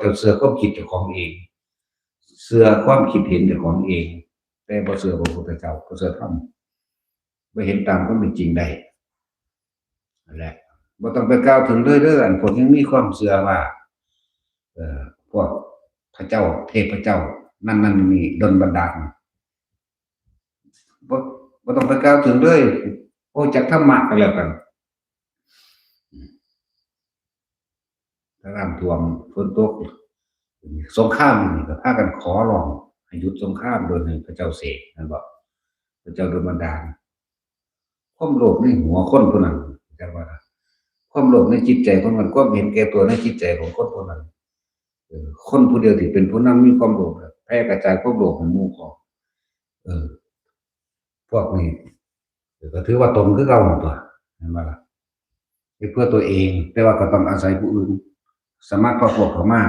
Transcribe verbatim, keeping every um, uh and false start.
เจ้าเชื่อความคิดเจ้าของเอง เชื่อความคิดเห็นเจ้าของเอง แต่บ่เชื่อพระพุทธเจ้า บ่เชื่อธรรม บ่เห็นตามความเป็นจริงได้ นั่นแหละ บ่ต้องไปกล่าวถึงเลยเด้อ อันพวกยังมีความเชื่อว่า เอ่อ พวกพระเจ้า เทพเจ้า นั่นนั่นนี่ดลบันดาล บ่ บ่ต้องไปกล่าวถึงเลย โอ้ จักธรรมะก็แล้วกัน ถ้าน้ำท่วม ฝนตก สงครามนี่ก็พากันขอร้องให้หยุดสงคราม โดยให้พระเจ้าเสก นั่นบ่ พระเจ้าดลบันดาล ความโลภในหัวคนผู้นั้น จักว่า ความโลภในจิตใจของมัน ความเห็นแก่ตัวในจิตใจของคนผู้นั้น เออ คนผู้เดียวที่เป็นผู้นำมีความโลภ แผ่กระจายความโลภให้หมู่ของ เออ พวกนี้ เออ ก็ถือว่าตนคือเก่าหั่นตั๊ว เห็นบ่ล่ะ เฮ็ดเพื่อตัวเอง แต่ว่าก็ต้องอาศัยผู้อื่น สมัครพรรคพวกเข้ามา